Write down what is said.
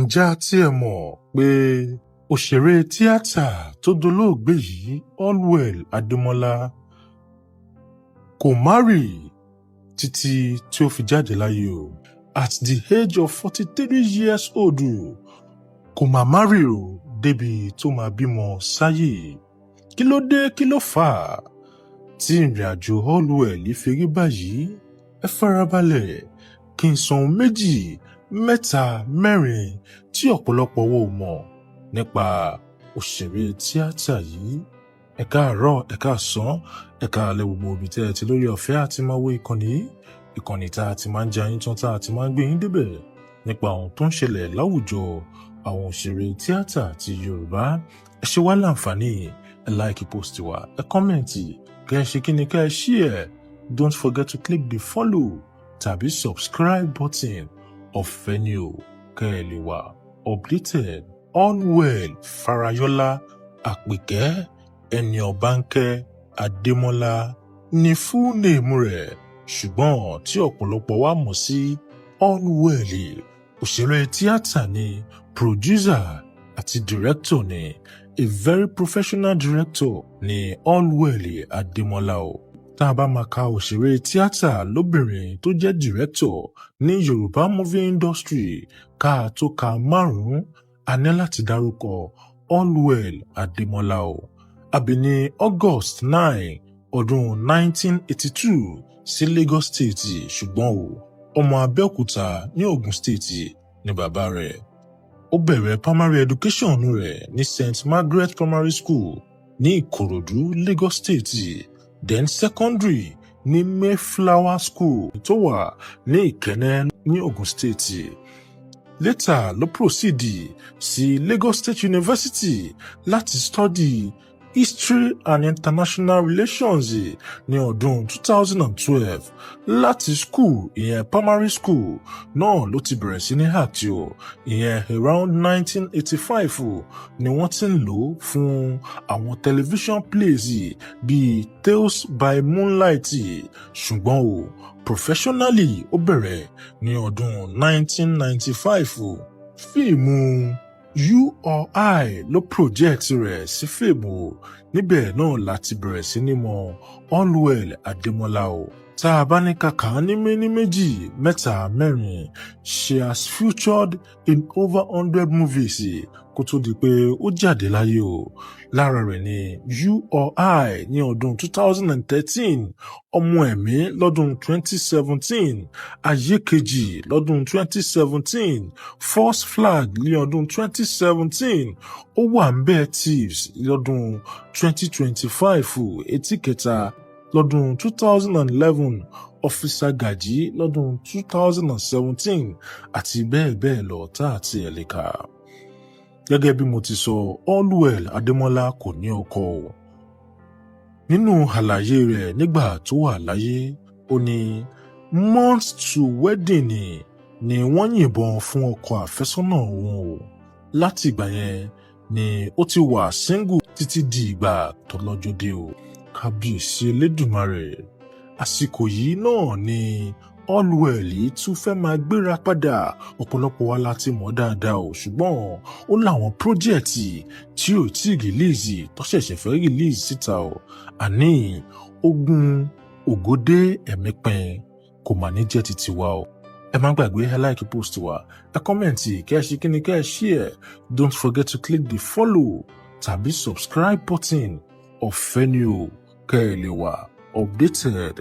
Ǹjẹ́ a tiẹ̀ mọ̀ pé òṣèré tíátà tó dolóògbé yìí, Allwell Adémọlá, kò marry títí tí ó fi jáde láyé o? At the age of 43 years old, kò mà marry o débi tó máa bímọ sáyé. Kí ló dé? Kí ló fà á tí ìrìn àjò Allwell fi rí báyìí? Ẹ farabalẹ̀ kí n sọ ohun méjì, mẹ́ta, mẹ́rin tí ọ̀pọ̀lọpọ̀ wa ò mọ̀ nípa òṣèré tíátà yìí. Ẹ káàárọ̀, ẹ káàsán, ẹ káalẹ́, gbogbo ibi tẹ́ ẹ ti lórí ọ̀fẹ́ àti máa wo ìkànnì yìí, ìkànnì tá a ti máa ń jẹ ayín tán, tá a ti máa ń gbé yín débẹ̀ nípa ohun tó ń ṣẹlẹ̀ láwùjọ àwọn òṣèré tíátà ti Yorùbá. Ẹ ṣe wá láǹfààní, ẹ like post wa, ẹ comment, kẹ́ ẹ ṣe kí ni, kẹ́ ẹ share. Don't forget to click the follow tàbí subscribe button. Ọ̀fẹ́ ni o, kẹ́ ẹ lè wà updated. Allwell Farayọlá Àpèkẹ́ Ẹni Ọbánkẹ́ Adémọ́lá ní full name rẹ̀, ṣùgbọ́n tí ọ̀pọ̀lọpọ̀ wa mọ̀ sí Allwell. Òṣèré tíátà ni, producer àti director ni. A very professional director ni Allwell Adémọ́lá o. Tá a bá máa ka òṣèré tíátà lóbìnrin tó jẹ́ director ní Yorùbá movie industry, ká tó ka márùn-ún, a ní láti dárúkọ Allwell Adémọ́lá o. A bí ní August 9, ọdún 1982 sí Lagos State, ṣùgbọ́n o, ọmọ Abẹ́òkúta ní Ogun State ní bàbá rẹ̀. Ó bẹ̀rẹ̀ primary education rẹ̀ ní St Margaret Primary School ní Ìkòròdú, Lagos State, then secondary ní Mayflower School tó wà ní Ìkẹ́nnẹ́ ní Ogun State. Later ló proceed sí Lagos State University láti study History and International Relations ní ọdún 2012. Láti school, ìyẹn primary school náà, ló ti bẹ̀rẹ̀ sí ní act o. Ìyẹn around 1985 ni wọ́n ti ń lò ó fún àwọn television plays bíi Tales by Moonlight, ṣùgbọ́n o, professionally, ó bẹ̀rẹ̀ ní ọdún 1995. Fíìmù You or I ló project rẹ̀ sí fíìmù. Níbẹ̀ náà láti bẹ̀rẹ̀ sí ní mọ Allwell Adémọ́lá o. Tá a bá ní kàkà ní méní, méjì, mẹ́ta, mẹ́rin, she has featured in over 100 movies kó tó di pé ó jáde láyé o. Lára rẹ̀ ni You or I ní ọdún 2013, Ọmọ Ẹ̀mí lọ́dún 2017, Ayé Kejì lọ́dún 2017, First Flag ní ọdún 2017, Ó Wà Ńbẹ̀ Thieves lọ́dún 2025, Etí Kẹta lọ́dún 2011, Officer Gaji lọ́dún 2017 àti bẹ́ẹ̀ bẹ́ẹ̀ lọ tá àti ẹ̀ lè kà. Gẹ́gẹ́ bí mo ti sọ, Allwell Adémọ́lá kò ní ọkọ o. Nínú àlàyé rẹ̀ nígbà tó wà láyé, ó ní months to wedding ni wọ́n yìnbọn fún ọkọ àfẹ́sọ́nà òun o. Láti ìgbà yẹn ni ó ti wà single títí di ìgbà tọ́lọ́jọ́ dé o. Kábíyèsí Elédùmarè! Àsìkò yìí náà ni Allwell tún fẹ́ máa gbéra padà. Ọ̀pọ̀lọpọ̀ wa la ti mọ̀ dáadáa o, ṣùgbọ́n ó láwọn project tí ò tí ì release, tó ṣẹ̀ṣẹ̀ fẹ́ release síta o. Àní ogun ògòdé ẹ̀mí pin kò mà ní jẹ́ ti tiwa o. Ẹ má gbàgbé, ẹ like post wa, ẹ comment, kẹ́ ẹ ṣe kíni, kẹ́ ẹ share. Don't forget to click the follow tàbí subscribe button. Ọ̀fẹ́ ni o, kẹ́ ẹ lè wà updated.